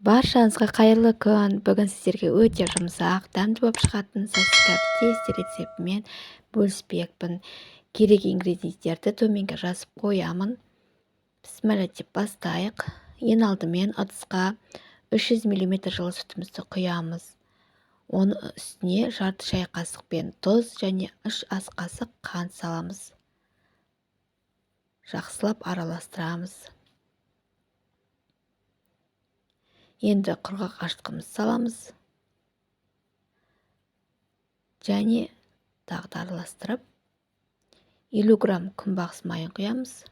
Баршаңызға қайырлы күн. Бүгін сіздерге өте жұмсақ, дәмді болып шығатын сосиска тесте рецептімен бөліспекпін. Керек ингредиенттерді төменге жазып қоямын. Бісміллә деп бастайық. Ең алдымен ыдысқа 300 мл жылы сүтімізді құямыз. Оның үстіне жарты шай қасықпен тұз және 3 ас қасық қант саламыз. Жақсылап араластырамыз. Енді құрғақ ашытқымызды саламыз. Және тағы да араластырып, 50 грамм күнбағыс майын құямыз.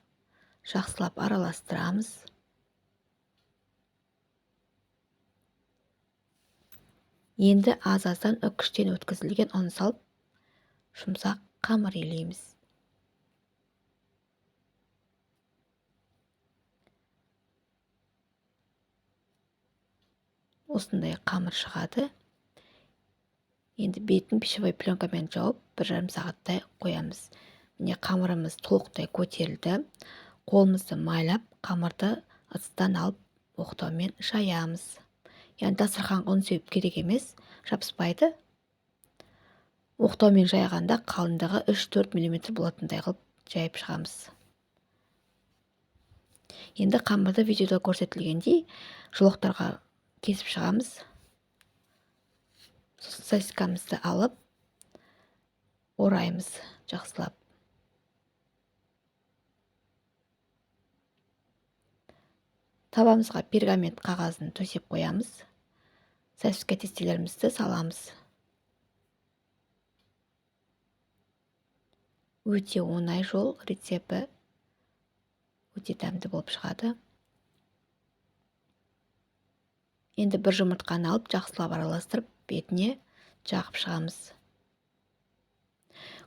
Жақсылап араластырамыз. Енді аз-аздан үккіштен өткізілген ұн салып, жұмсақ қамыр илейміз. Осындай қамыр шығады. Енді бетін пищевой пленкамен жауып, 1,5 сағаттай қоямыз. Міне қамырымыз толықтай көтерілді. Қолымызды майлап, қамырды ыдыстан алып оқтаумен жаямыз. Яғни дастарханға ұн сеуіп керек емес, жабыспайды. Оқтаумен жайғанда қалыңдығы 3-4 мм болатындай қылып жайып шығамыз. Енді қамырды видеода көрсетілгендей жолақтарға кесіп шығамыз. Сосын сосискамызды алып ораймыз жақсылап. Табамызға пергамент қағазын төсеп қоямыз. Сосиска тестелерімізді саламыз. Өте оңай жол рецепті, өте дәмді болып шығады. Енді бір жұмыртқаны алып жақсылап араластырып бетіне жағып шығамыз.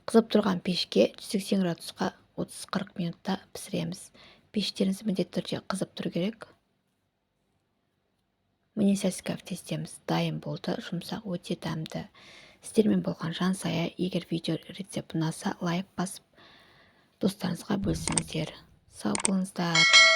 Қызып тұрған пешке 180 градусқа 30-40 минутта пісіреміз. Пештеріңіз міндетті түрде қызып тұру керек. Міне сосиска тестеміз дайын болды, жұмсақ, өте дәмді. Сіздермен болған Жансая. Егер видео рецепт ұнаса, лайк басып, достарыңызға бөлісіңіздер. Сау болыңыздар.